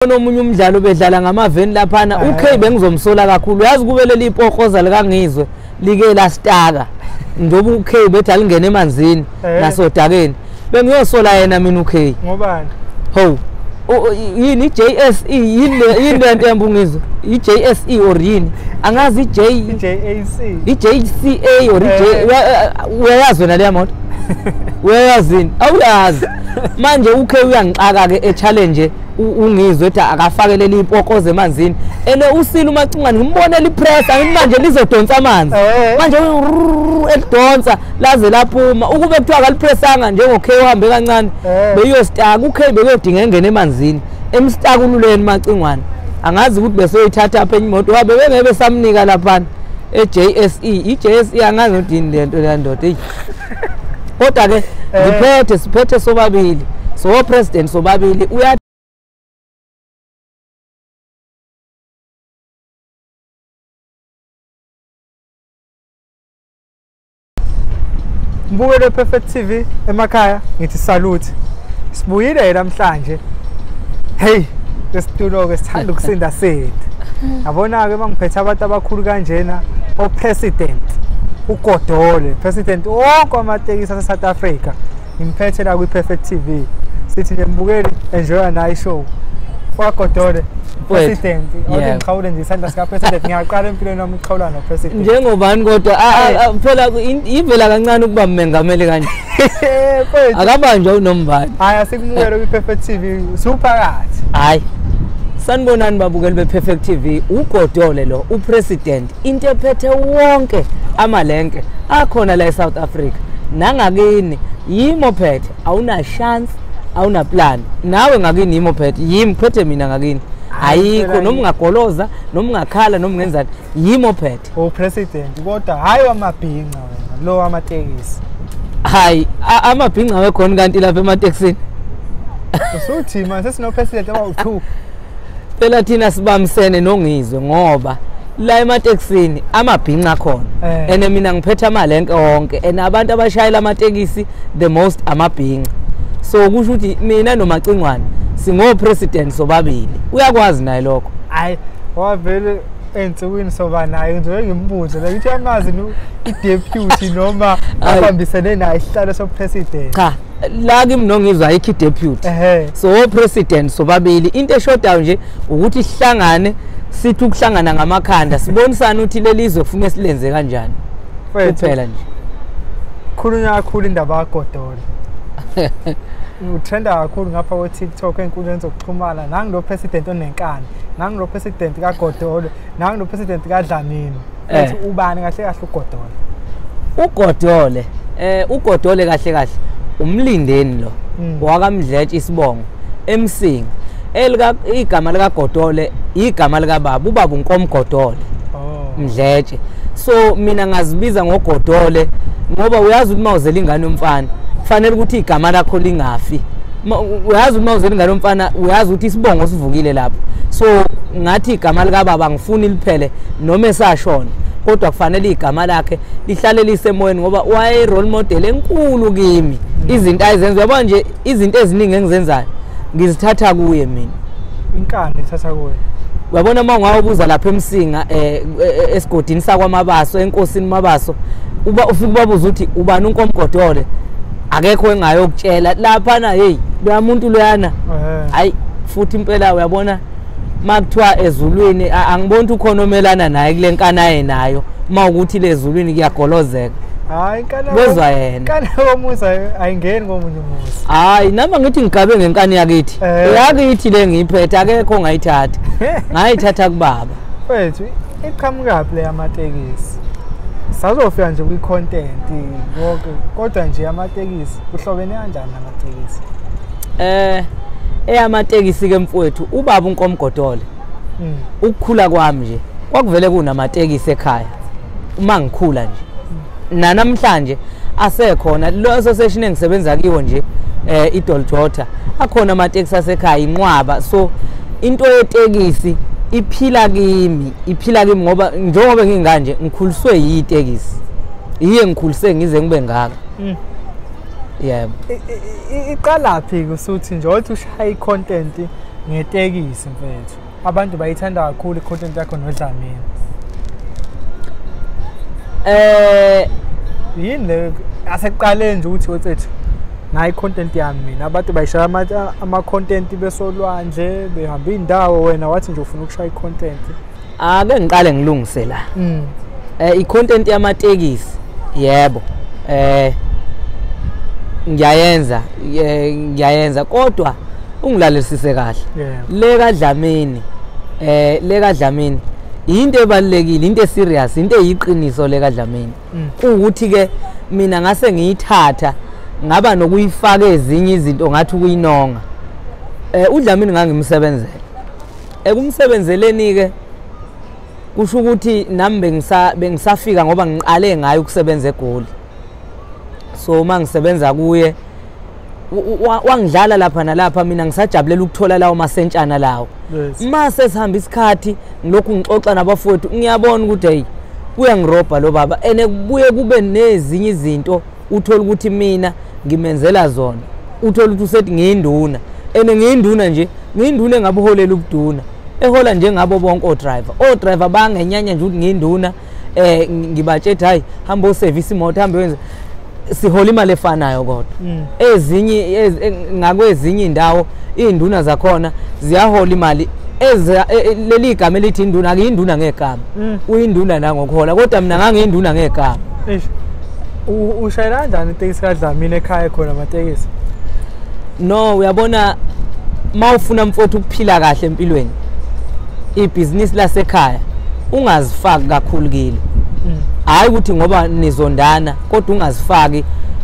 Omunye umdlalo bedlala ngamaveni laphana uK bengizomsola kakhulu, uyazi kube leli ipohoza likaNgizwe like lastaka njengoba uK bethi alingene emanzini nasodakeni, bengiyosola yena mina uK. Ngobani? Ho, yini i-JSE, yini lento embungizwe i-JSE or yini, angazi i-JAC, i-JCA or i-J, uyayazi wena leya moto? Uyayazini? Awuyazi. Manje uK uyangixaka ke e-challenge uNgizwe ethi akafake leli ipokoze emanzini, ene usile uMacingwane ngimbonela ipress angithi manje lizodonsa amanzi, manje elidonsa laze laphuma. Ukube kuthiwa akalipressanga njengo K uhambe kancane beyostaka uK, bekuyodinga engene emanzini emstakululeni Macingwane. Angazi ukuthi besoyithatha apha enye imoto wabe bengeke samnika laphana e-JSE, i-JSE angazi ukuthi yini lento leya ndoda eyi. Kodwa ke ngiphethe siphethe sobabili, so president sobabili uya Mbukelo Perfect TV emakhaya, ngithi salute. Sibuyile namhlanje. Hey, lesitulo ke sithanda ukusinda sethu. Yabona ke mangiphethe abantu abakhulu kanjena, o president uGodole, president wonke amatekisi ase South Africa. Ngimphethe la kwi Perfect TV. Sithi nje mbukeli, enjoy nayi show. KwaGodole president, awuthi ngiqhawule nje isandla sika president, ngiyaqala empilweni wami ukuqhawula no president. Njengobani kodwa phela ivela kancane ukuba mengameli kanje. Akabanjwa unombani. Hayi asikumukele kwi Perfect TV, usuphakathi. Hayi. Sanibonani babukeli be Perfect TV, uGodole lo, upresident, into ephethe wonke amalenke akhona la eSouth Africa. Nangakini yimo phethe, awuna chance, awuna plan. Nawe ngakini yimo phethe, yimi phethe mina ngakini. Ayikho noma ungagoloza, noma ungakhala, noma ungenzani, yimo phethe. Upresident kodwa hayi wamabhinca wena, lo wamatekisi. Hayi, amabhinca wekhona kanti lapha ematekisini. Usuthi manje sesino president abawu2. Phela thina sibambisene noNgizwe ngoba la ematekisini amabhinca khona, ene mina ngiphethe amalenke wonke, ene abantu abashayela amatekisi the most amabhinca. So kusho ukuthi mina noMacingwane singo president sobabili, uyakwazi naye lokho. Hayi wavele ensukwini soba naye ngizoke ngimbuze la ukuthi amazi i-deputy noma abambisene naye isihlalo sopresident. Cha, la kimi noNgizwe ayikho i-deputy, so president sobabili. Into eshodayo nje ukuthi sihlangane, sithi ukuhlangana ngamakhanda sibonisane ukuthi leli zwe kufuneka silenze kanjani kuphela nje. Khulunywa kakhulu indaba kaGodole, utrenda kakhulu ngapha kwe-TikTok ey'nkundleni zokuxhumana. Nangu president onenkani, nangu president kaGodole, nangu president kaDlamini. Ethi ubani kahle kahle uGodole? uGodole uGodole kahle kahle umlindeni lo wakaMdletshe isibongo eMsinga. Elika igama likaGodole igama likababa, ubaba uNkomgodole Mdletshe. So mina ngazibiza ngoGodole ngoba uyazi ukuthi mawuzela ingane yomfana kufanele ukuthi igama lakho lingafi. Uyazi ukuthi mawuzela ingane yomfana uyazi ukuthi isibongo sivukile lapho. So ngathi igama likababa ngifuni liphele noma esashona, kodwa kufanele igama lakhe lihlale lisemoyeni ngoba waye role model enkulu kimi. Izinto ayizenza, uyabona nje izinto eziningi engizenzayo ngizithatha kuye mina. Inkani ithatha kuye. Uyabona uma ungayobuza lapha eMsinga esigodini sakwaMabaso, enkosini Mabaso, uba ufika ubabuza ukuthi ubani uNkomgodole, akekho engayokutshela laphana. Hey, loya muntu loyana, hayi futhi impela uyabona makuthiwa ezulwini angiboni ukhona omelana naye kule nkani ayenayo. Uma ukuthi lezulwini kuyagolozeka. Hayi inkani bezwa yena. Inkani yomuzi ayingeni komunye umuzi. Hayi nami ngithi ngigabe ngenkani yakithi. Yakithi le ngiyiphethe akekho ongayithatha. Ngayithatha kubaba. Mfethu iqhamukaphi le yamatekisi? Sazofika nje kwi-content konke, kodwa nje amatekisi kuhlobene kanjani namatekisi? Eyamatekisi ke mfowethu, ubaba uNkomgodole. Ukukhula kwami nje kwakuvele kunamatekisi ekhaya uma ngikhula nje. Nanamhlanje asekhona lo association engisebenza kiwo nje, iDoljota, akhona amatekisi asekhaya inqwaba. So into yetekisi iphila kimi, iphila kimi ngoba njengoba nginganje ngikhuliswe yitekisi, iye ngikhulise ngize ngibe ngaka. Yebo. Iqalaphi kusuthi nje othi ushaya icontent Ngetekisi mfethu. Abantu bayithanda kakhulu i-content yakho noDlamini. Yini le asekuqaleni nje ukuthi wethu nayi content yami mina, abantu bayishaya ama content besolwandle behamba indawo, wena wathi nje ufuna ukushaya i-content. Ake ngiqale ngilungise la. I-content yamatekisi yebo, ngiyayenza, ngiyayenza, kodwa ungilalelisise kahle. Le kaDlamini, le kaDlamini into ebalulekile, into eserious, into eyiqiniso le kaDlamini. Kuwukuthi ke mina ngase ngiyithatha ngaba nokuyifaka ezinye izinto ngathi ukuyinonga. uDlamini ngangimsebenzela. Ekumsebenzeleni ke kusho ukuthi nami bengisafika ngoba ngiqale ngayo ukusebenza eGoli. So uma ngisebenza kuye wangidlala lapha nalapha, mina ngisajabulela ukuthola lawo masentshana lawo. Mase sihamba isikhathi ngilokhu ngixoxa nabafowethu, ngiyabona ukuthi hey uyangirobha lo baba, ene kubuye kube nezinye izinto uthola ukuthi mina ngimenzela zona, uthola ukuthi usethi ngiyinduna, ene ngiyinduna nje, ngiyinduna engabuholela ubuduna, ehola njengabo bonke o-driver. O-driver bangenyanya nje ukuthi ngiyinduna, ngibatshethi hayi hamba o-service imoto, hambe wenze, sihola imali efanayo kodwa. Ezinye ngakwezinye indawo induna zakhona ziyahola imali, leli igama elithi induna akuyinduna ngegama, uyinduna nangokuhola, kodwa mina ngangiyinduna ngegama. Ushayela kanjani itekisi kaDlamini ekhaya khona amatekisi? No, uyabona mawufuna mfowethu ukuphila kahle empilweni, ibhizinisi lasekhaya ungazifaki kakhulu kilo. Hayi ukuthi ngoba nizondana, kodwa ungazifaki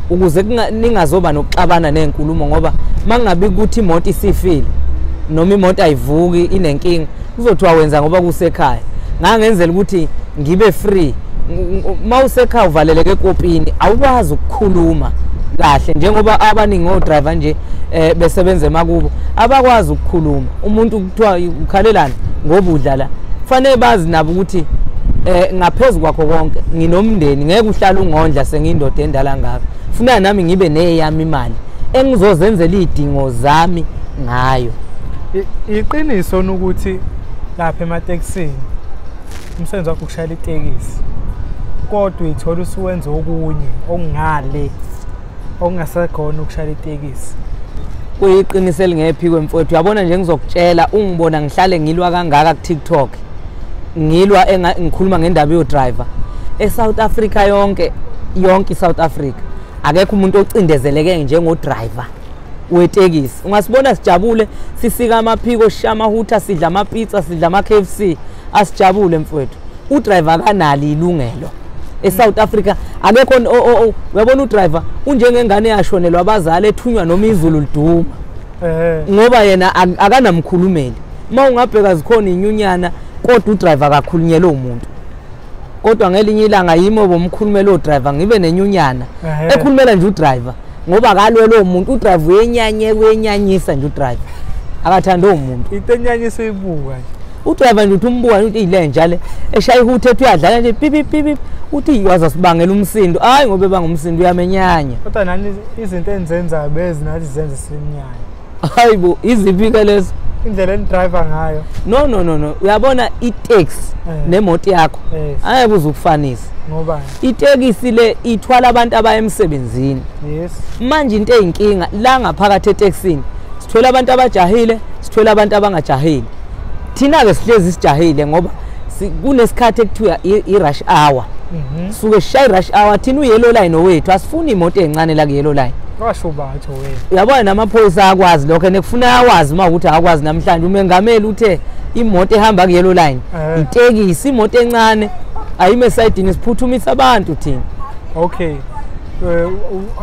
ukuze ningazoba nokuxabana nezinkulumo, ngoba mangabe ukuthi imoto isifile noma imoto ayivuki inenkinga, kuzothiwa wenza ngoba kusekhaya. Ngangenzela ukuthi ngibe free. Mawusekhaya uvaleleke ekopini, awukwazi ukukhuluma kahle njengoba abaningi o-driver nje besebenza emakubo abakwazi ukukhuluma. Umuntu kuthiwa ukhalelana ngoba udla la, kufanele bazi nabo ukuthi ngaphezulu kwakho konke nginomndeni, ngeke uhlale ungondla sengiyindoda endala ngaka, funa nami ngibe neyami imali engizozenzela izidingo zami ngayo. Iqiniso ukuthi lapha ematekisini umsebenzi wakho ukushayela itekisi, kodwa uyithola usuwenza okunye okungale okungasekhona ukushayela itekisi. Kuyiqiniso elingephikwe mfowethu. Uyabona nje ngizokutshela, ungibona ngihlale ngilwa kangaka ku TikTok, ngilwa ngikhuluma ngendaba yo-driver eSouth Africa yonke, yonke iSouth Africa akekho umuntu ocindezeleke njengo-driver wetekisi. Ungasibona sijabule sisika amaphiko, sisha amahutha, sidla amapizza, sidla ama-KFC, asijabule mfowethu. Udriver akanalo ilungelo eSouth Africa, akekho. Uyabona udriver unjengengane yashonelwa abazali ethunywa noma izulu liduma, ngoba yena akanamkhulumeli. Uma ungabheka zikhona inyunyana, kodwa udriver akakhulunyelwe umuntu. Kodwa ngelinye ilanga yimi bomkhulumela udriver, ngibe nenyunyana ekhulumela nje udriver, ngoba akalwele umuntu. Udriver uyenyanye, uyenyanyisa nje udriver, akathanda umuntu. Into enyanyisa uyibuka nje udriver nje, uthi umbuka uthi ile njalo eshaya ihuthe ethi uyadlala nje pipi pipi, uthi waza sibangela umsindo. Hayi ngoba ebanga umsindo uyamenyanya. Kodwa nani izinto enizenzayo bezinathi zenze simnyanya. Hayibo, iziphi ke lezo? Indlela enidriver ngayo. No no no no, uyabona itaxi nemoto yakho angeke uzukufanisa. Ngoba itekisi le ithwala abantu abaya emsebenzini. Yes. Manje into eyinkinga la ngaphakathi etekisini, sithola abantu abajahile, sithola abantu abangajahile. Thina ke sihlezi sijahile ngoba kunesikhathi ekuthiwa i-rush hour. Suke sishaye i-rush hour thina, u-yellow line owethu, asifuni imoto encane la ku-yellow line. Washo batho wena. Uyabona namaphoyisa akwazi lokho, ene kufuna awazi uma ukuthi akwazi namhlanje. Umengameli uthe imoto ehamba ku-yellow line itekisi, imoto encane ayime esayidini, siphuthumisa abantu thina. Okay.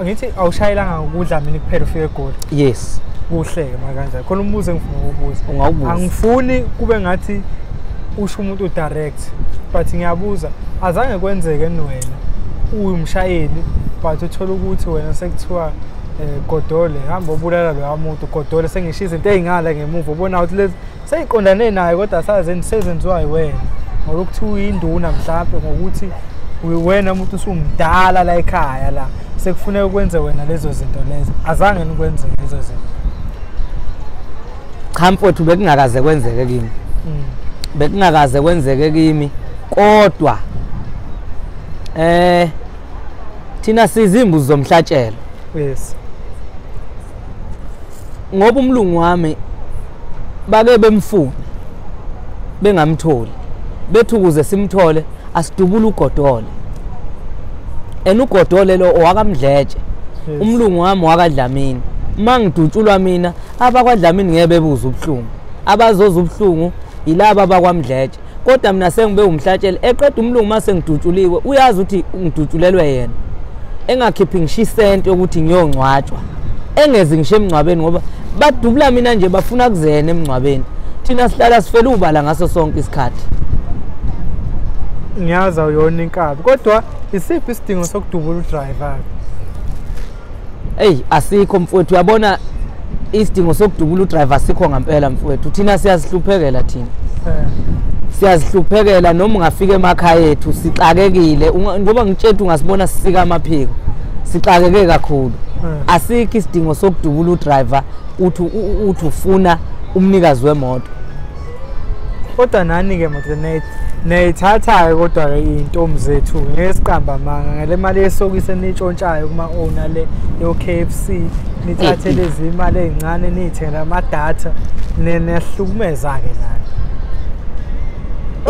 Angithi awushayelanga ngokuDlamini kuphela ufike eGoli. Yes. Kuhle-ke makanjani. Khona umbuzo engifuna ukubuza. Ungawubuza. Angifuni kube ngathi usho umuntu direct, but ngiyabuza, azange kwenzeke wena uyumshayeli but uthola ukuthi wena sekuthiwa Godole hamba obulala loya muntu, Godole sengisho izinto ey'ngala ngemuva, ubona ukuthi lezi seyiqondane naye kodwa sezenziwa wena ngokuthi uyinduna, mhlampe ngokuthi wena umuntu usumdala la ekhaya la sekufuneka ukwenze wena lezo zinto lezo. Azange nikwenzeke lezo zinto? Cha mfowethu, bekungakaze kwenzeke kimi. Bekungakaze kwenzeke kimi, kodwa thina sizimbuzi zomhlatshelo. Yes. Ngoba umlungu wami bake bemfuna bengamtholi, bethi ukuze simthole asidubule uGodole, and uGodole lo owakaMdletshe. Umlungu wami wakaDlamini. Uma ngidutshulwa mina, abakwaDlamini ngeke bebuze ubuhlungu, abazoza ubuhlungu yilaba abakwaMdletshe. Kodwa mina sengibe umhlatshelo. Eqeda umlungu mase ngidutshuliwe, uyazi ukuthi ngidutshulelwe yena, engakhiphi ngisho isenti yokuthi ngiyongcwatshwa, engezi ngisho emngcwabeni, ngoba badubula mina nje bafuna kuzena emngcwabeni. Thina sihlala sifela ubala ngaso sonke isikhathi. Ngiyazi awuyona inkabi, kodwa isiphi isidingo sokudubula udriver? Eyi, asikho mfowethu. Uyabona isidingo sokudubula udriver asikho ngampela mfowethu. Thina siyazihluphekela, thina siyazihluphekela. Noma ungafika emakhaya ethu sixakekile, ngoba ngitshela ungasibona sisika amaphiko, sixakeke kakhulu. Asikho isidingo sokudubula udriver uthi ufuna umnikazi wemoto. Kodwa nani-ke moto niyayithatha-ke kodwa-ke iy'ntombi zethu, ngeke siqambe amanga, ngale mali yesokisi eniyitshontshayo kuma-owner le yo-KFC, nithathe lezi imali ey'ncane niy'thengele amadatha, niyahlukumeza-ke nani.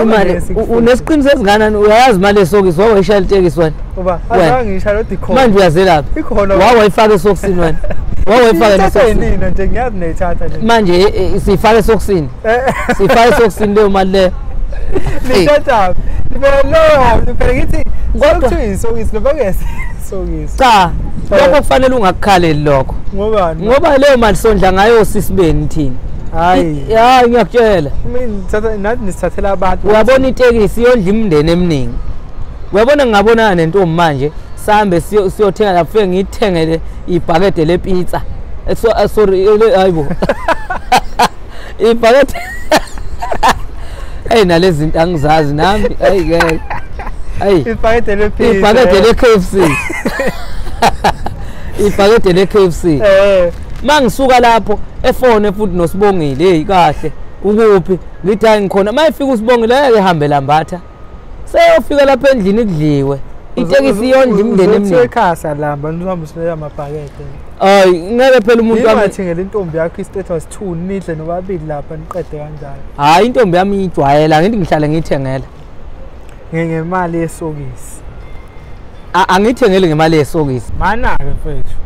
Imali unesiqiniseko esingakanani? Uyayazi imali yesokisi? Wawayishayela itekisi wena? Uba azange ngiyishayele, kodwa ikhona. Manje uyazelaphi? Ikhona. Wawayifaka esokisini wena? Wawayifaka nesokisini? Nina nje ngiyazi niyithatha nje. Manje siyifaka esokisini? Siyifaka esokisini leyo mali leyo? Nithatha. Phela phela ngithi kuthiwa isokisi noma kungesokisi. Cha, lokho kufanele ungakukhaleli lokho. Ngobani? Ngoba leyo mali sondla ngayo sisibeni thina. Hayi. Hayi, ngiyakutshela. Mina nathi nisithathela abantu. Uyabona itekisi yondla imindeni eminingi. Uyabona ngingabonana nentombi manje, sihambe siyothenga lapho, fike ngiyithengele ibhakede lepizza. Sorry, hayibo. Ibhakede. Hey, nalezi zinto angizazi nami. Hayi ngeke. Hayi. Ibhakede lepizza. Ibhakede le-KFC. Ibhakede le-KFC. Mangisuka lapho efone futhi noSibongile, hey kahle ukuphi? Ngithi hayi ngikhona. Mayifika uSibongile ngeke ehambe lambatha, seyofika lapha endlini kudliwe. Itekisi iyondla imindeni eminingi. Ekhaya lamba nihambe usilela amabhakede. Hayi ngeke phela umuntu wami ungathengela intombi yakho i-status 2 nidle nobabili lapha niqede kanjalo. Hayi intombi yami ijwayela, ngithi ngihlale ngiyithengela ngemali yesokisi. Angithengeli ngemali yesokisi. Mana-ke mfethu,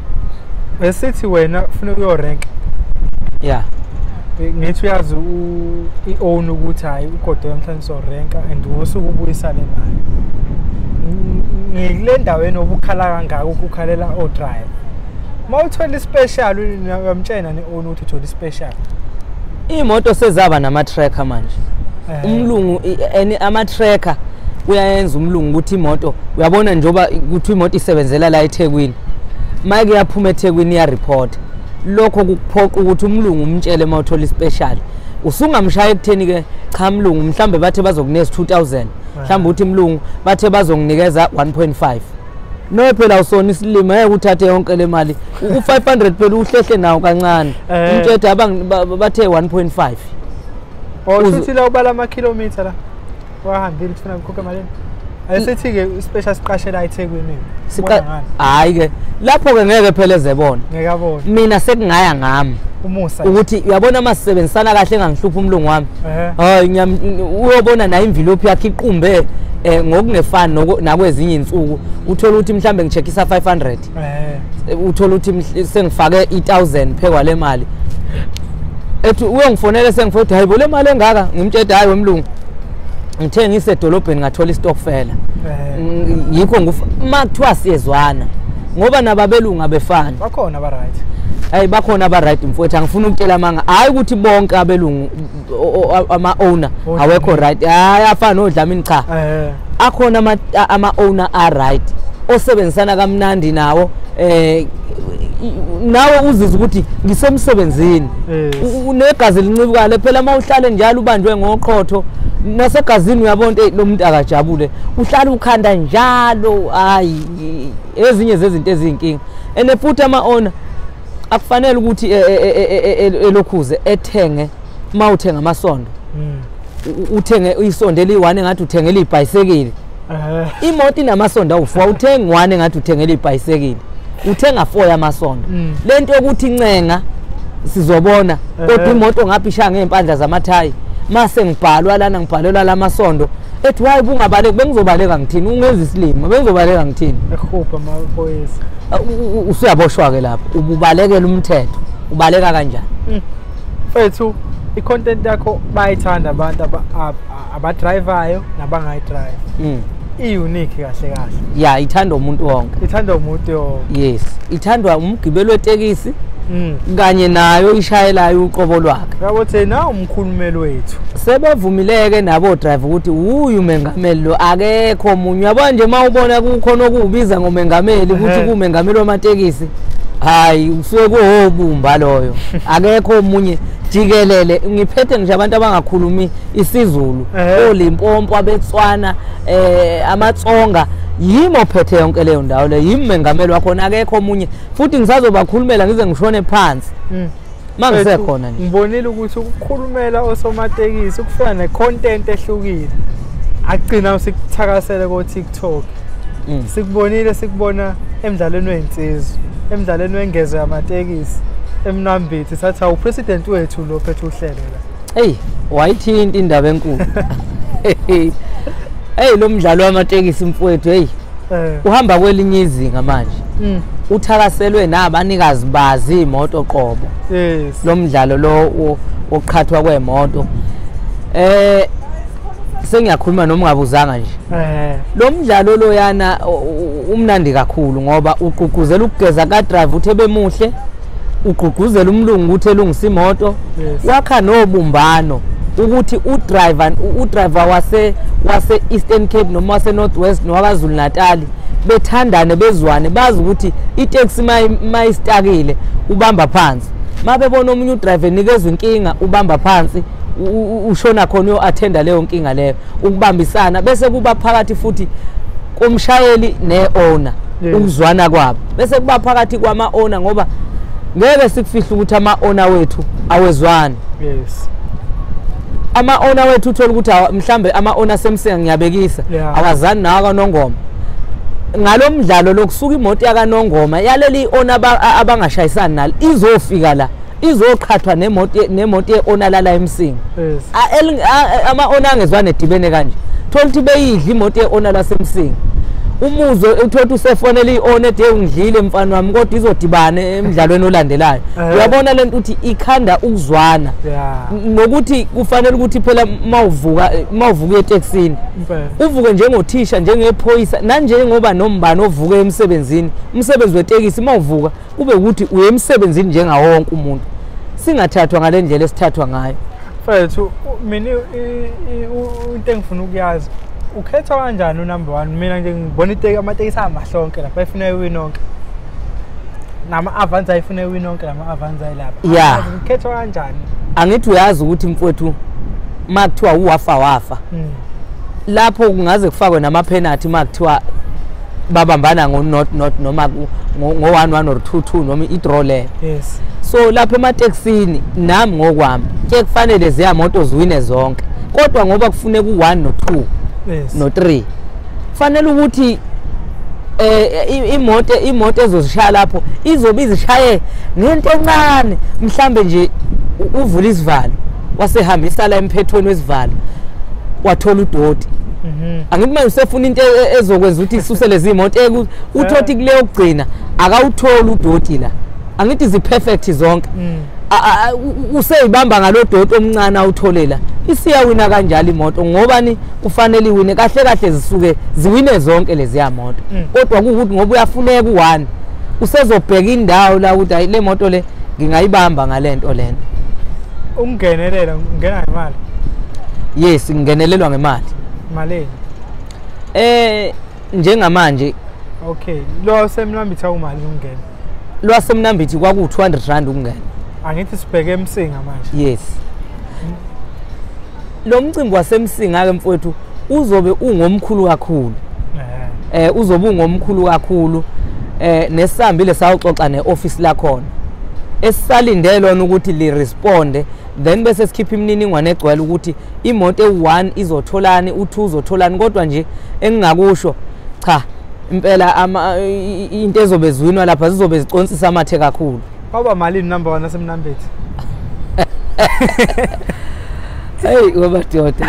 besithi wena ufuna ukuyorenka. Yeah. Ngithi uyazi i-own ukuthi hhayi uGodole namhlanje uzorenka and usuke ubuyisa le mali. Ngikule ndaweni obukhala kangaka ukukhalela o-driver. Uma uthola i-special uyamtshena ne-own ukuthi uthola i-special. Iy'moto sezaba nama-tracker manje. Umlungu ama-tracker uyayenza umlungu ukuthi imoto, uyabona njengoba ukuthi imoto isebenzela la eThekwini. Manje iyaphuma eThekwini iyareport. Lokho kukuphoqa ukuthi umlungu umtshele uma uthola i-special. Usungamshaya ekutheni ke cha mlungu mhlambe bathe bazokunikeza 2000, mhlambe uthi mlungu bathe bazonginikeza 1.5. No phela usona isilima ngeke uthathe yonke le mali. U500 phela uhlehle nawo kancane. Umtshele bathe 1.5. Uthi la ubala ama kilometer la. Wahambile ufuna ukukhokha malini? Ayisithi-ke i-special siqashela eThekwini. Hhayi ke lapho-ke ngeke phela ezebona. Ngeke abone. Mina sekungaya ngami. Umusa. Ukuthi uyabona uma sisebenzisana kahle engangihluphi umlungu wami. Hayi uyobona nayo imvilophi yakhe iqumbe ngokungefani nakwezinye iy'nsuku. Uthole ukuthi mhlambe ngi-checkisa 500. Uthole ukuthi sengifake i-1000 phekwa le mali. Ethi uyongifonela sengifonela hayi bo le mali engaka, ngimtshela hayi wemlungu. Ngithe ngisedolobheni ngathola istokfela. Yikho uma kuthiwa siyezwana ngoba nababelungu abefani. Bakhona aba right. Hayi bakhona aba right mfowethu, angifuni ukutshela amanga. Hayi ukuthi bonke abelungu ama owner awekho right. Hayi afana noDlamini cha. Akhona ama owner a right osebenzisana kamnandi nawo, nawe uzizwa ukuthi ngisemsebenzini. Unegazi lincibukale phela uma uhlale njalo ubanjwe ngoqhotho nasegazini uyabona lo muntu akajabule, uhlala ukhanda njalo. Hayi ezinye zezinto eziyinkinga. And futhi ama owner Akufanele ukuthi elokhuze ethenge, uma uthenga amasondo uthenge isondo eliyi-1 engathi uthengele ibhayisekili. Imoto inamasondo awu-4, uthenga 1 engathi uthengele ibhayisekili, uthenga 4 yamasondo. Lento yokuthi incenga sizobona, kodwa imoto ngapha ishaya ngey'mpandla zamathayi, mase ngibhalwa lana, ngibhalelwa lamasondo ethi wayi bungabaleki, bengizobaleka ngithini, ungenza isilima, bengizobaleka ngithini, ehubha amaphoyisa. Usuyaboshwa-ke lapho, ububalekela umthetho, ubaleka kanjani? Mfethu, i-content yakho bayayithanda abantu abadrivayo nabangayidrive. I-unique kahle kahle. Ya, ithandwa umuntu wonke. Ithandwa umuntu wonke. Yes, ithandwa umgibeli wetekisi kanye nayo ishayelayo uqobo lwakhe. Yabo thina umkhulumeli wethu. Sebevumileke nabo driver ukuthi uyu mengameli lo, akekho omunye. Uyabona nje uma ubona kukhona okubiza ngomengameli ukuthi kumengameli wamatekisi, hayi usuke kuhobumba loyo, akekho omunye jikelele. Ngiphethe ngisho abantu abangakhulumi isiZulu, oLimpopo, abeTswana, amaTsonga, yimi ophethe yonke leyo ndawo leyo, yimi mengameli wakhona, akekho omunye. Futhi ngisazobakhulumela ngize ngishone phansi mangisekhona nje. Ngibonile ukuthi ukukhulumela osomatekisi kufana ne-content ehlukile, agcina sikuthakasele ko-TikTok. Sikubonile, sikubona emdlalweni wey'nsizwa, emdlalweni wengezo yamatekisi eMnambithi, sathi awu president wethu lo phethe uhlelo la. Hey, wayithinta indaba enkulu. Hey, lo mdlalo wamatekisi mfowethu, hey, uhamba kwelinye izinga manje. Uthakaselwe nabanikazi bazi imoto qobo. Yes. Lo mdlalo lo wokuqhathwa kwemoto. Sengiyakhuluma noma ungabuzanga nje. Lo mdlalo loyana umnandi kakhulu ngoba ugqugquzela ukugeza ka driver uthe bemuhle, ugqugquzela umlungu ukuthi elungisa imoto, wakha nobumbano ukuthi udriver wase Eastern Cape noma wase North West nowaKwaZulu Natal bethandane, bezwane, bazi ukuthi itaxi mayistakile ubamba phansi, mabebona omunye udriver nikezwe inkinga ubamba phansi, ushona khona uyo-attenda leyo nkinga leyo, ukubambisana. Bese kuba phakathi futhi komshayeli ne-owner, ukuzwana kwabo, bese kuba phakathi kwama-owner, ngoba ngeke sikufihle ukuthi ama-owner wethu awezwani. Yes. Ama-owner wethu uthola ukuthi mhlambe ama-owner aseMsinga, ngiyabekisa, awazani nawo kaNongoma. Ngalo mdlalo lokusuka imoto yakaNongoma yaleli i-owner abangashayisani nalo izofika la, izoqhathwa nemoto ye-owner lala eMsinga. Ama-owner angezwane edibene kanje, thola ukuthi beyidla imoto ye-owner laseMsinga, umuzwe uthola ukuthi usefonela i-owner ethi ungidlile mfana wami, kodwa izodibana emdlalweni olandelayo. Uyabona lento ukuthi ikhanda ukuzwana, nokuthi kufanele ukuthi phela mawuvuka etekisini uvuke njengothisha, njengephoyisa, nanjengoba nombani ovuke emsebenzini, umsebenzi wetekisi mawuvuka kube ukuthi uye emsebenzini njengawonke umuntu, singathathwa ngale ndlela esithathwa ngayo. Mfethu, mina into engifuna ukuyazi, ukhethwa kanjani unumber 1? Mina nje ngibona amatekisi amahle onke lapha, ayifuna iwin onke, nama-Avanza ayifuna iwin onke, nama-Avanza ayilapha. Ukhethwa kanjani? Angithi uyazi ukuthi mfowethu uma kuthiwa uwafa wafa, lapho kungaze kufakwe nama-penalty uma kuthiwa babambana ngo-0-0 noma ngo-1-1 or 2-2 noma i-draw leyo. Yes. So lapha ematekisini nami ngokwami ke kufanele ziya moto ziwine zonke, kodwa ngoba kufuneka u-1 no-2 no-3, kufanele ukuthi imoto ezozishaya lapho izobe izishaye ngento encane, mhlambe nje uvula isivalo wasehambisa la emphethweni wesivalo wathola udoti. Angithi manje usefuna into ezokwenza ukuthi isuse lezi imoto, uthothi kuleyo kugcina akawutholi udoti la. Angithi zi-perfect zonke, useyibamba ngalo doti omncane awutholela, isiyawina kanjalo imoto, ngobani kufanele iwine kahle kahle, zisuke ziwine zonke leziya moto. Kodwa kuwukuthi ngoba uyafuneka u-1, usezobheka indawo la ukuthi hayi le moto le ngingayibamba ngalento lena. Ungenelela, ungena ngemali? Yes, ngingenelelwa ngemali. Malini? Njengamanje. Okay, lo semnambithi awumali ungena? Lwasemnambithi kwaku-200 rand ukungena. Angithi sibheke eMsinga manje. Yes. Lo mcimbi waseMsinga ke mfowethu uzobe ungomkhulu kakhulu. Uzobe ungomkhulu kakhulu. Nesihambile sawuxoxa neoffice lakhona. Esisalinde lona ukuthi li responde, then bese sikhipha imininingwane egcwele ukuthi imoto e1 izotholani, u2 uzotholani. Kodwa nje engingakusho, cha impela into ezobe ziwinwa lapha zizobe ziconsisa amathe kakhulu. Kwaba malini number 1 asemnambethi? Hey ngoba doda,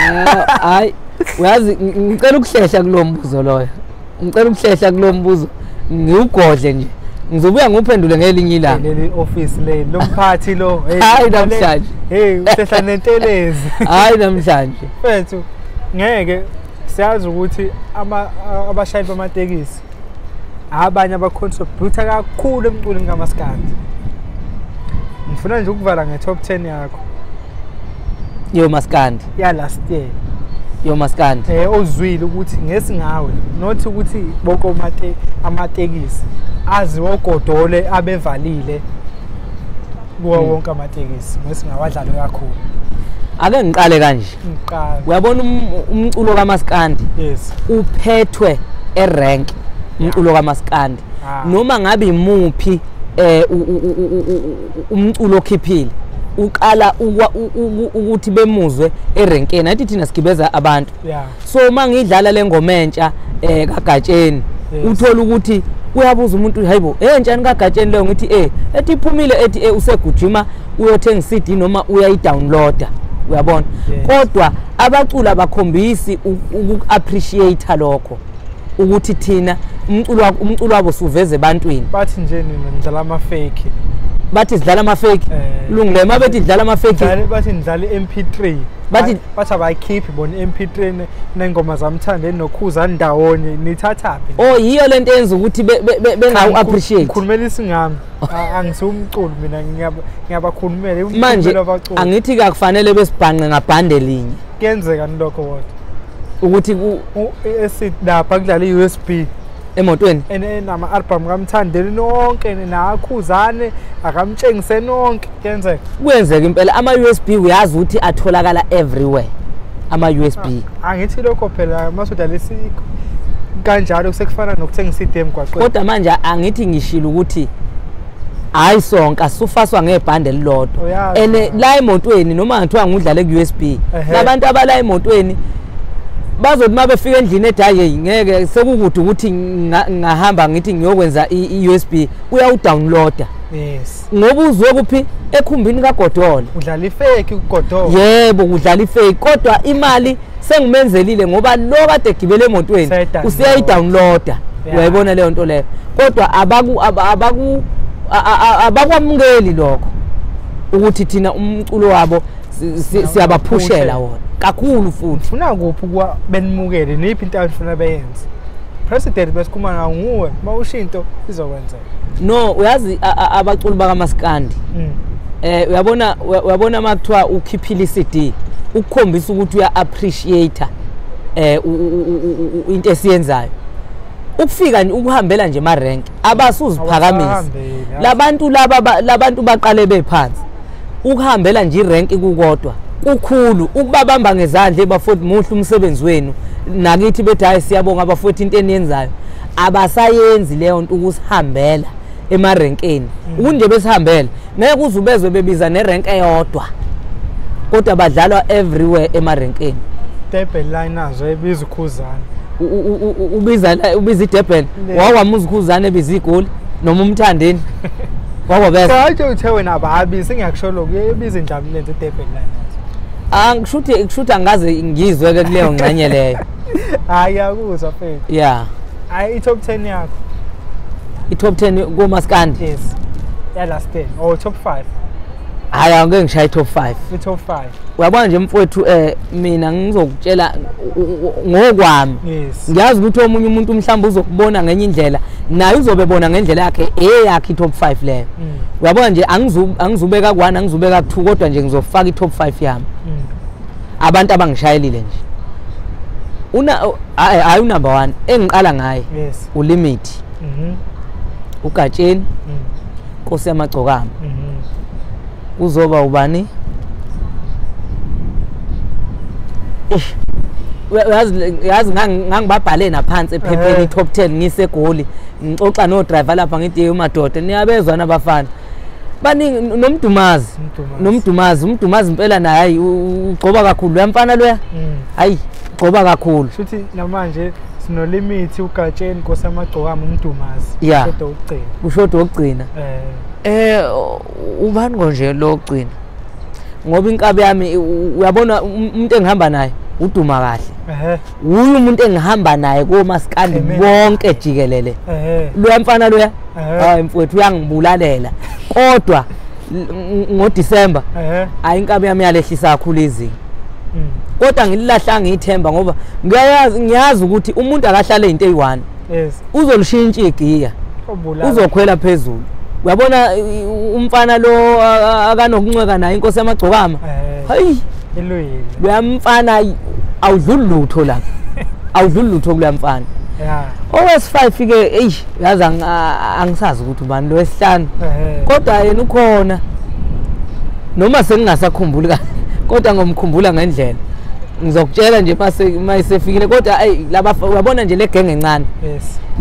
hayi uyazi, ngicela ukuhlehla kulo mbuzo loyo, ngicela ukuhlehla kulo mbuzo, ngiwugodle nje, ngizobuya nguphendule ngelinye ilanga. Leli office leli lomphathi lo. Hayi namhlanje. Hey, uhlehla nentelezi. Hayi namhlanje. Mfethu, ngeke siyazi ukuthi abashayeli bamatekisi abanye abacontribute kakhulu emculweni kaMaskandi. Ngifuna nje ukuvala nge-top 10 yakho Yo maskandi. Ya last year. Yo maskandi. Ozwile ukuthi ngesingawe, not ukuthi bonke amatekisi aziwe ogodole abevalile kuwo wonke amatekisi, ngesingawadlalo kakhulu. Ake ngiqale kanje. Ngiqala. Uyabona umculo kaMaskandi uphethwe erank, umculo kaMaskandi. Noma ngabe imuphi umculo okhiphile, uqala ukuthi bemuzwe erenkeni. Athi thina sigibeza abantu. So uma ngidlala le ngoma entsha kaGatsheni, uthola ukuthi uyabuza umuntu, hayibo, entshani kaGatsheni leyo? Ngithi ethi iphumile, ethi usegujima uyothenga CD noma uyayidownloada, uyabona? Kodwa abaculi abakhombisi uku-appreciate lokho ukuthi thina umculo wabo suveze ebantwini. Bathi nje nina nidlala ama-fake. Bathi sidlala ama-fake. Lungile, uma bethi dlala ama-fake. Bathi nidlala i-MP3. Bathi abayikhiphi bona i-MP3 nengoma zamthandeni noKhuzani ndawonye, nithathaphi? Oh, yiyo lento eyenza ukuthi bengawu-appreciate. Ngikhulumela isingami, angisiwumculo mina, ngiyabakhulumela. Manje Umculo wabaculi. Angithi kakufanele besibhanqe ngabhande linye. Kuyenzeka nilokho kodwa ukuthi esithi lapha kudlala i-USB emotweni enama-album kaMthandeni nonke naKhuzane, akamtshengise nonke, kuyenzeka? Kuyenzeka impela. Ama-USB uyazi ukuthi atholakala everywhere, ama-USB. Angithi lokho phela masudlala kanjalo sekufana nokuthenga i-CD emgwaqweni. Kodwa manje angithi ngishilo ukuthi hayi, sonke asufaswa ngebhande elilodwa. Uyazi. And la emotweni, noma ngathiwa ngudlale ku-USB, labantu abala emotweni bazothi uma befika endlini ethi hayi, ngeke sekukude ukuthi ngahamba ngithi ngiyokwenza i-USB, uyawudownloada ngoba uzwe kuphi? Ekhumbini kaGodole. Udlala ifake kuGodole. Yebo, kudlala ifake, kodwa imali sengimenzelile ngoba lo kade egibele emotweni Useyayidownloada. useyayidownloada. Uyayibona leyo nto leyo? Kodwa abaku aba- abaku a- a- abakwamukeli lokho ukuthi thina umculo wabo siyabaphushela wona kakhulu futhi. Ufuna kuphi ukuba benimukele? Niphi into abafuna beyenze? President besikhuluma nawo nguwe, uma usho into izokwenzeka. No, uyazi abaculi bakaMaskandi, uyabona, uyabona makuthiwa ukhiphile iCD ukukhombisa ukuthi uya appreciate into esiyenzayo, ukufika nje ukuhambela nje ema-rank, abasuziphakamisa. Awasahambeli, Labantu laba labantu baqale bephansi, ukuhambela nje irank kukodwa kukhulu, ukubabamba ngezandla, bafowethu, muhle umsebenzi wenu, nakithi bethi hayi, siyabonga bafowethu, into eniyenzayo. Abasayenzi leyo nto, ukusihambela emarenkeni. Ukunje besihambele, ngeke uze ubezwe bebiza nerenk eyodwa, kodwa badlalwa everywhere emarenkeni. Durban Liners ebiza uKhuzane. Ubiza iDurban? Wawamuza uKhuzane ebiza iGoli noma uMthandeni, wakwabeza? Cha, uthe wena ababizi, ngiyakusho lokhu, ebiza indlamlenze iDurban Liners. Angishuthi, angaze ngizwe ke kuleyo ngxenye leyo. Hayi, ngiyakuzwa mfethu. Hayi, i-top 10 yakho. I-top 10 komaskandi? Yes, ya last year or top 5? Hayi, angeke ngishaye i-top 5. I-top 5. Uyabona nje mfowethu, mina ngizokutshela ngokwami. Ngiyazi ukuthi omunye umuntu mhlawumbe uzokubona ngenye indlela, naye uzobe bona ngendlela yakhe, eyakhe i-top 5 leyo. Uyabona nje, angizubeka ku-1, angizubeka ku-2, kodwa nje ngizofaka i-top 5 yami. Abantu abangishayelile nje, una hayi hayi, unumber 1 engiqala ngaye uLimit, uGatsheni, Nkosi Yamagcokama, kuzoba ubani? Eish, uyazi ngangibabhale naphansi ephepheni i-top 10 ngiseGoli, ngixoxa no-driver lapha, ngithi, "Hey madoda, niyabezwa nabafana." Baningi, noMdumazi. Umdumazi. Nomdumazi, uMdumazi impela naye, hayi, ugcoba kakhulu loya mfana loya. Hayi, ugcoba kakhulu. Shuthi namanje sinoLimit, uGatsheni, Nkosi Yamagcokama, uMdumazi. Yeah. Kodwa ukugcina. Kushoda okugcina. Ubani konje lo ogcina? Ngoba inkabi yami, uyabona, umuntu engihamba naye uduma kahle. Uyu umuntu engihamba naye komaskandi Amen. bonke jikelele. Loya mfana loya, hayi mfowethu, uyangibulalela. Kodwa ngoDecember hayi, inkabi yami yalehlisa kakhulu izinga. Kodwa ngililahlanga ithemba ngoba ngiyayazi, ngiyazi ukuthi umuntu akahlale into eyi-one. Uzolishintsha igiya. Obulala. Uzokhwela phezulu. Uyabona, umfana lo akanokuncweka naye, Inkosi Yamagcokama. Hayi, Iluyile. loya mfana awudluli lutho lapha. Awudluli lutho kuloya mfana. Owesi-5 ke, eyi, yazi, angisazi ukuthi ubani lo wesihlanu. Kodwa yena ukhona. Noma sengingasakhumbuli kahle, kodwa ngomkhumbula ngendlela. Ngizokutshela nje mase mayisefikile, kodwa ayi, laba, uyabona nje, le genge encane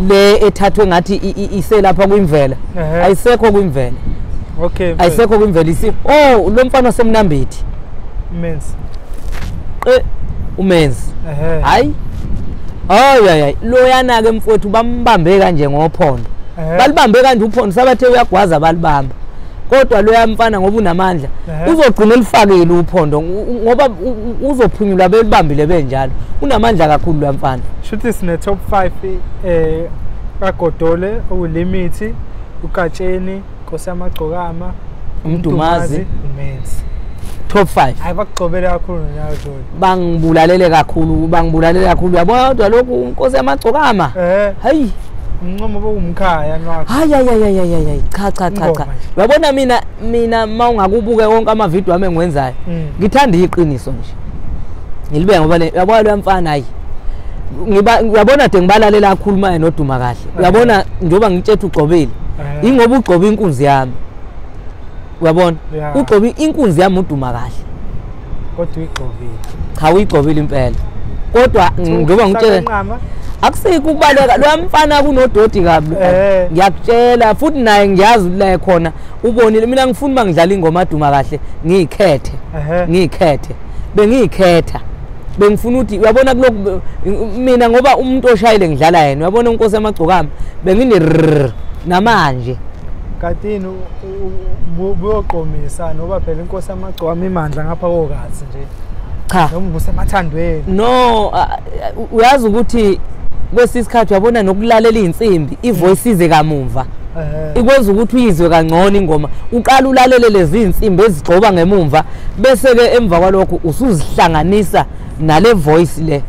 le ethathwe ngathi iselapha kwimvela. Ayisekho kwimvela. Okay, mfethu. Ayisekho kwimvela isi. Oh, lo mfana wasemnambithi. Menzi. Umenzi. Hayi. Hayi hayi, loyana ke mfowethu bambambe kanje ngophondo. Balibambe kanje uphondo, sabathe uyagwaza, balibamba. Kodwa loya mfana, ngoba unamandla, uzogcina elifakile uphondo, ngoba uzophunyulwa belibambile benjalo. Unamandla kakhulu loya mfana. Shuthi sine top 5 kaGodole, okuLimit, uGatsheni, Nkosi Yamagcokama, uMdumazi, uMenzi. Top 5. Hayi, bakugcobele kakhulu nonyaka odlule. Bangibulalele kakhulu, bangibulalele kakhulu. Uyabona, kodwa lokhu Inkosi Yamagcokama. Hayi. Umncomo bokumkhaya nwakho. Hayi hayi hayi hayi hayi, cha cha cha cha. Ingoma nje. Uyabona, mina mawungakubuke konke amavidiyo ami engiwenzayo, ngithanda iqiniso nje. Ngilibe ngoba le, uyabona, lo mfana, hayi. Ngiba, uyabona, de ngibalalela kakhulu maye noduma kahle. Uyabona, njengoba ngitshethe ugcobile. Ingoba ugcoba inkunzi yami. Uyabona? Yeah. Ugcoba inkunzi yami uduma kahle. Kodwa uyigcobile. Cha, uyigcobile impela. Kodwa njengoba ngitshela, Nqama. akusikho ukubaleka, lo mfana kunodoti kabi. Ngiyakutshela futhi, naye ngiyazi la khona ubonile. Mina ngifuna uma ngidlala ingoma aduma kahle ngiyikhethe. Ngiyikhethe, bengiyikhetha, bengifuna ukuthi, uyabona, kulokhu mina, ngoba umuntu oshayile ngidlala yena, uyabona, uNkosi Yamagcokama, bengine rrrr namanje. Katini buyoqomisa noba phela Inkosi Yamagcokama imandla ngapha kokazi nje. Cha. Noma ubusemathandweni. No, uyazi ukuthi kwesinye isikhathi, uyabona, nokulalela iy'nsimbi, ivoice ize kamumva, ikwenza ukuthi uyizwe kangcono ingoma. Uqala ulalele lezi iy'nsimbi ezigxoba ngemumva, bese-ke emva kwalokho usuzihlanganisa nale voice le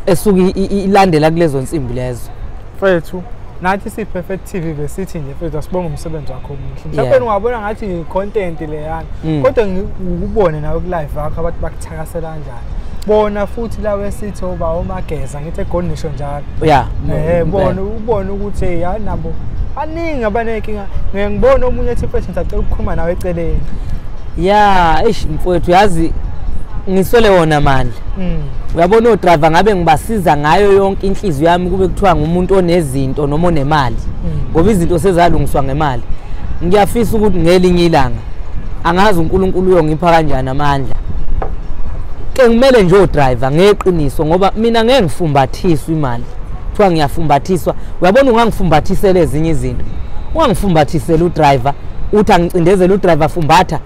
esuke ilandela kulezo nsimbi lezo. Mfethu, nathi si-Perfect TV besithi nje, mfethu, asibonge umsebenzi wakho omuhle. Yeah. Mhlawumbe ungabona ngathi i-content leyana, kodwa ukubone nawe ku-live wakho abantu bakuthakasela kanjani. Bona futhi lawe esithi oba omageza, ngithi egoli nisho njalo. Bona ubone ukuthi hey, hayi, nabo baningi abanenkinga. Ngeke ngibone omunye ethi, mfethu, ngisacela ukukhuluma nawe eceleni. Ya, eish, mfowethu, yazi ngiswele wona amandla. Uyabona, odriver ngabe ngibasiza ngayo yonke inhliziyo yami kube kuthiwa ngumuntu onezinto noma onemali, ngoba izinto sezalungiswa ngemali. Ngiyafisa ukuthi ngelinye ilanga, angazi uNkulunkulu uyongipha kanjani amandla ke, ngimele nje odriver ngeqiniso, ngoba mina ngeke ngifumbathiswe imali, kuthiwa ngiyafumbathiswa. Uyabona, ungangifumbathisela ezinye izinto, ungangifumbathisela udriver, uthi angicindezele udriver, fumbatha,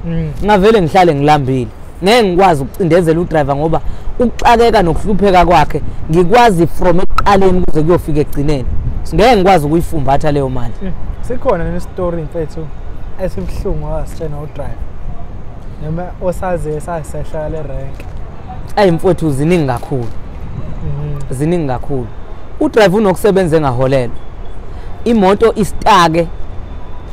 ngavele ngihlale ngilambile. Ngeke ngikwazi ukucindezela udriver ngoba ukuxakeka nokuhlupheka kwakhe ngikwazi from ekuqaleni kuze kuyofika ekugcineni. Ngeke ngikwazi ukuyifumbatha leyo mali. Sikhona nesitori, mfethu, esibuhlungu wasitshena udriver noma osaze sasehla le rank? Ayi mfowethu, ziningi kakhulu. Ziningi kakhulu. Udriver unokusebenza engaholelwa, imoto istake,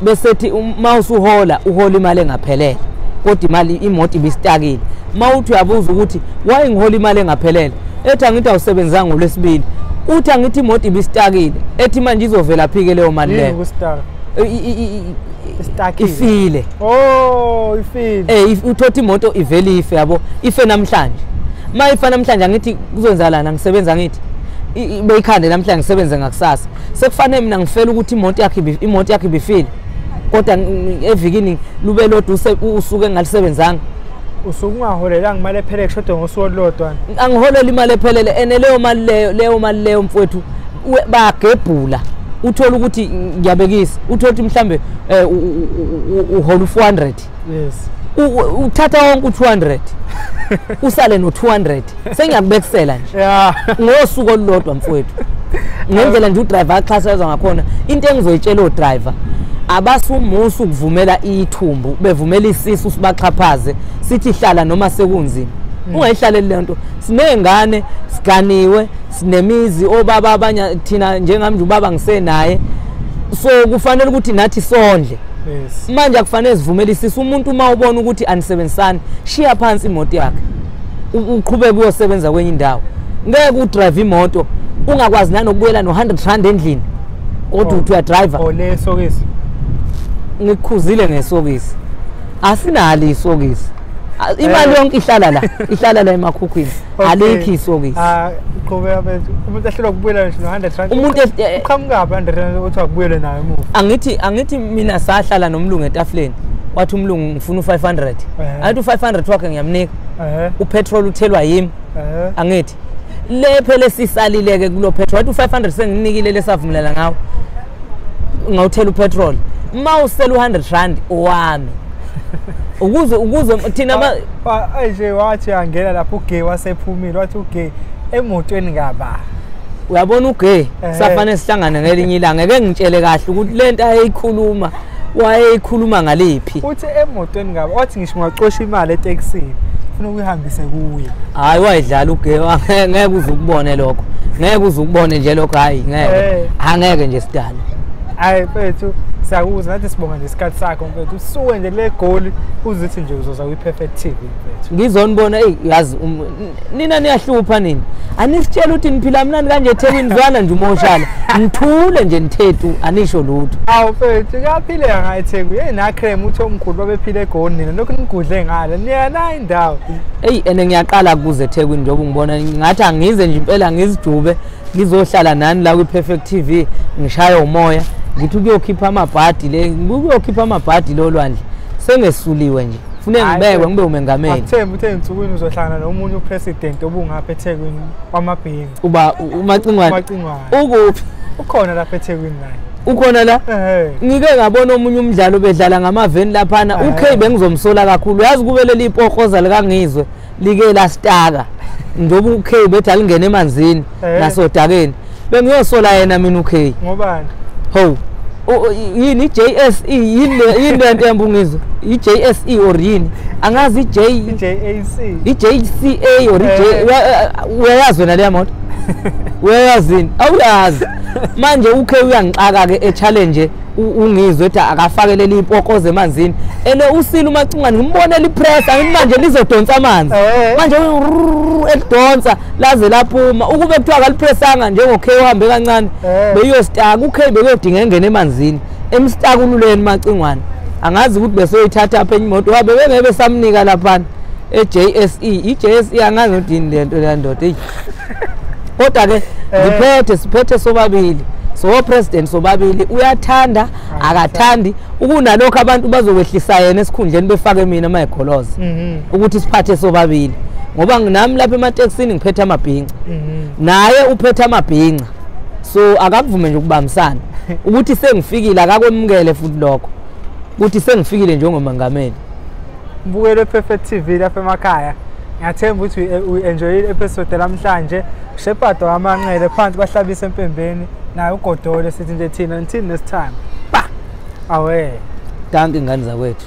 bese thi uma usuhola, uhola imali engaphelele, kodwa imali, imoto ibistakile. Uma uthi uyabuza ukuthi why ngihola imali engaphelele, ethi angithi awusebenzanga ngolwesibili. Uthi angithi imoto ibistakile, ethi manje izovela phike leyo mali Yini leyo? Ukustaka? Istakile? Ifile. Oh, ifile. Uthothi imoto ivele ife, yabo, ife namhlanje. Ma ifa namhlanje, angithi kuzoyenzakalani? Ngisebenza, ngithi beyikhande namhlanje, ngisebenze ngakusasa, sekufanele mina ngifele ukuthi imoto yakhe ibifile. Kodwa evikini lube lodwa usuke engalisebenzanga. Usuke ungaholelanga imali ephelele, kushoda ngosuku olulodwa. Angiholeli imali ephelele, ene leyo mali leyo mfowethu bayagebhula. Uthola ukuthi ngiyabekisa, uthola ukuthi mhlambe uhola u400. Yes. Uthatha wonke u200. Usale no200. Sengiyakubekisela nje. Yeah. Ngosuku olulodwa mfowethu. Ngendlela nje udriver axhasazwa ngakhona, into engizoyitshela odriver, abasumusa ukuvumela ithumbu, bevumela isisu sibaxhaphaze, sithi hlala noma sekunzima. Ungayihlaleli le nto. Sinengane, siganiwe, sinemizi, obaba abanye thina njengami nje ubaba ngisenaye. So kufanele ukuthi nathi sondle. Yes. Manje akufanele sivumele isisu. Umuntu uma ubona ukuthi anisebenzisani, shiya phansi imoto yakhe. Uqhubeke uyosebenza kwenye indawo. Ngeke udrive imoto ungakwazi nanokubuyela no100 rand endlini. Kodwa uthi uyadriver. Oh, le sokisi. Ngikukhuzile ngesokisi. Asinalo isokisi. Imali yonke ihlala la, ihlala la emakhukhwini. Alikho isokisi. Ah, qhubeka mfethu. Umuntu ahlelwa ukubuyela nje no100 rand. Umuntu uqhamuka phi 100 rand uthi akubuyele nayo emuva. Angithi mina sahlala nomlungu etafuleni. Wathi umlungu ngifuna u500. Athi u500 wakhe ngiyamnika. Upetrol uthelwa yimi. Angithi le phela sisalileke kulo petrol. Wathi u500 senginikile lesavumelana ngawo. Ngawuthela upetrol. Mawusela u100 rand owami. Ukuze thina nje wathi angena lapho uGay wasephumile, wathi uGay emotweni ngaba. Uyabona uGay safanele sihlangane ngelinye ilanga, ngeke ngitshele kahle ukuthi lento ayikhuluma wayeyikhuluma ngaliphi. Uthi emotweni ngaba, wathi ngisho ungacosha imali etekisini ufuna ukuyihambise kuye. Hayi wayidlala uGay, ngeke uze ukubone lokho. Ngeke uze ukubone nje lokho, hayi ngeke. Angeke nje sidala. Hayi mfethu, siyakuza nathi, sibonga nje isikhathi sakho mfethu. Usuke nje le goli uzithi nje uzoza kwi-Perfect TV mfethu. Ngizonibona, eyi yazi nina niyahlupha nini. Anisitshela ukuthi niphila mnandi kanje eThekwini, zwana nje umoshala. Nithule nje nithethu, anisho lutho. Awu mfethu, kuyaphileka nga eThekwini. Hey na cream uthi omkhulu babephila eGoli nina, lokhu nigudle ngale. Niyana indawo. Eyi ene ngiyaqala kuze eThekwini njengoba ngibona ngathi angize nje impela ngizijube ngizohlala nani la kwi-Perfect TV ngishaye umoya. Ngithi ukuyokhipha amabhadi le, ukuyokhipha amabhadi lo lwandle. Sengesuliwe nje. Fune ngibekwe ngibe umengameli. Akuthembi uthe ensukwini uzohlangana nomunye upresident obungapha eThekwini wamabhinca. Uba uMacingwane. Ukuphi? Ukhona lapha eThekwini naye. Ukhona la? Ngike ngabona omunye umdlalo bedlala ngamaveni laphana. uK bengizomsola kakhulu. Uyazi kube leli ipohoza likangizwe like lastaka. Njengoba uK bethi alingene emanzini nasodakeni. Bengiyosola yena mina uK. Ngobani? Ho. Yini JSE, yini lento yambungizwe? I-JSE or yini? Angazi i-JAC. I-JCA or i-J. Uyayazi wena leya moto? Uyayazi? Awuyazi. Manje uK uyangixaka ke e-challenge ungizwe ethi akafake leli ipokoze emanzini. Ene usile uMacingwane ngimbonela ipress, angithi manje lizodonsa amanzi. Manje elidonsa laze laphuma. Ukube kuthiwa akalipressanga njengo-K uhambe kancane beyostaka uK bekuyodinga engene emanzini. Emstakululeni Macingwane. Angazi ukuthi besoyithatha apha enye imoto wabe bengeke samnika laphana e-JSE. I-JSE angazi ukuthi yini lento leya ndoda. Eyi. Kodwa ke ngiphethe siphethe sobabili. So president sobabili uyathanda akathandi, ukunalokho abantu bazokwehlisa yena esikhundleni befake mina mayegoloza ukuthi siphathe sobabili, ngoba nami lapha ematekisini ngiphethe amabhinca, naye uphethe amabhinca, so akakuvume nje ukubambisana ukuthi sengifikile, akakwemukele futhi lokho ukuthi sengifikile njengomengameli. Mbukelo Perfect TV lapha emakhaya, ngiyathemba ukuthi uenjoy i-episode namhlanje. Shepard wamanqele phansi bahlabisa empembeni naye uGodole, sithi nje thina until next time. Ba. Awe. Dankie ngane zakwethu.